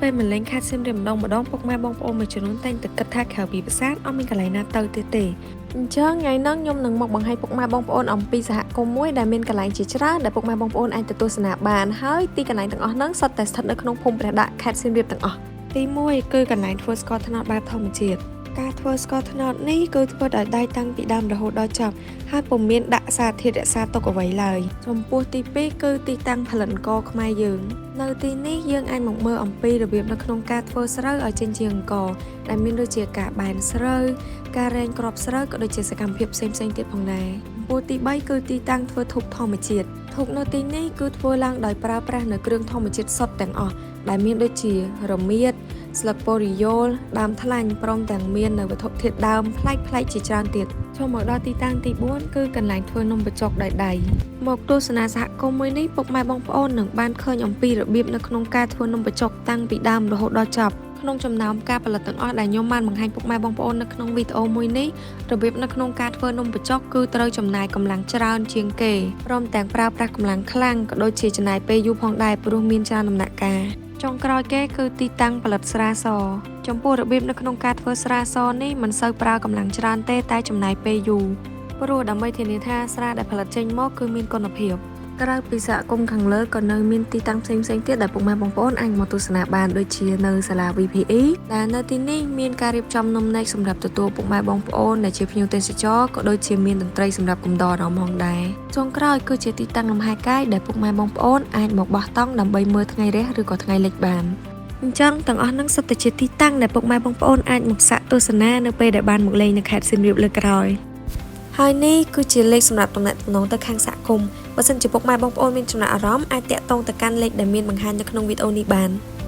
ពេលមកលេងខេត្តសៀមរាបម្ដងម្ដងពុកម៉ែបងប្អូនមួយចំនួនតែងតែគិតថាក្រៅពីប្រាសាទអត់មានកន្លែងណាទៅទៀតទេអញ្ចឹងថ្ងៃហ្នឹងខ្ញុំនឹងមកបង្ហាញពុកម៉ែបងប្អូនអំពីសហគមន៍មួយដែលមានកន្លែងជាច្រើនដែលពុកម៉ែបងប្អូនអាចទៅទស្សនាបានហើយទីកន្លែងទាំងអស់ហ្នឹងសុទ្ធតែស្ថិតនៅក្នុងភូមិព្រះដាក់ខេត្តសៀមរាបទាំងអស់ទី1គឺកន្លែងធ្វើស្ករត្នោតបែបធម្មជាតិការធ្វើស្ករត្នោតនេះគឺធ្វើដោយដៃតាំងពីដើមរហូតដល់ចប់ហើយពុំមានដាក់សារធាតុរក្សាទុកអ្វីឡើយចំពោះទី2គឺទីតាំងផលិតអង្ករខ្មែរយើង នៅទីនេះយើងអាចមកមើលអំពីរបៀបនៅក្នុងការធ្វើស្រូវឲ្យចេញជាអង្ករដែលមានដូចជាការបែនស្រូវការរែងគ្រាប់ស្រូវក៏ដូចជាសកម្មភាពផ្សេងៗទៀតផងដែរចំពោះទី3គឺទីតាំងធ្វើធូបធម្មជាតិធូបនៅទីនេះគឺធ្វើឡើងដោយប្រើប្រាស់នៅគ្រឿងធម្មជាតិសុទ្ធទាំងអស់ដែលមានដូចជារមៀតស្លឹកបូរីយ៉ូលដើមថ្លាញ់ព្រមទាំងមាននៅវត្ថុធាតុដើមប្លែកៗជាច្រើនទៀតចូលមកដល់ទីតាំងទី4គឺកន្លែងធ្វើនំបញ្ចុកដោយដៃ មកទស្សនាសហគមន៍មួយនេះពុកម៉ែបងប្អូននឹងបានឃើញអំពីរបៀបនៅក្នុងការធ្វើនំបញ្ចុកតាំងពីដើមរហូតដល់ចប់ក្នុងចំណោមការផលិតទាំងអស់ដែលខ្ញុំបានបង្ហាញពុកម៉ែបងប្អូននៅក្នុងវីដេអូមួយនេះរបៀបនៅក្នុងការធ្វើនំបញ្ចុកគឺត្រូវចំណាយកម្លាំងច្រើនជាងគេព្រមទាំងប្រើប្រាស់កម្លាំងខ្លាំងក៏ដូចជាចំណាយពេលយូរផងដែរព្រោះមានច្រើនដំណាក់កាលចុងក្រោយគេគឺទីតាំងផលិតស្រាសចំពោះរបៀបនៅក្នុងការធ្វើស្រាសនេះមិនសូវប្រើកម្លាំងច្រើនទេតែចំណាយពេលយូរ ព្រោះដើម្បីធានាថាស្រាដែលផលិតចេញមកគឺមានគុណភាពក្រៅពីសហគមន៍ខាងលើក៏នៅមានទីតាំងផ្សេងៗទៀតដែលពុកម៉ែបងប្អូនអាចមកទស្សនាបានដូចជានៅសាលា VPE ដែលនៅទីនេះមានការរៀបចំនំនែកសម្រាប់ទទួលពុកម៉ែបងប្អូនដែលជាភ្ញៀវទេសចរក៏ដូចជាមានតន្ត្រីសម្រាប់កំដរអារម្មណ៍ផងដែរចុងក្រោយគឺជាទីតាំងលំហែកាយដែលពុកម៉ែបងប្អូនអាចមកបោះតង់ដើម្បីមើលថ្ងៃរះឬក៏ថ្ងៃលិចបានអញ្ចឹងទាំងអស់ហ្នឹងសុទ្ធតែជាទីតាំងដែលពុកម៉ែបងប្អូនអាចមកសាកទស្សនានៅពេលដែលបានមកលេងនៅខេត្តសៀមរាបលើកក្រោយ ហើយនេះគឺជាលេខសម្រាប់ទំនាក់ទំនងទៅខាងសហគមន៍បើសិនជាពុកម៉ែបងប្អូនមានចំណាប់អារម្មណ៍អាចតាក់ទងទៅកាន់លេខដែលមានបង្ហាញនៅក្នុងវីដេអូនេះបាន។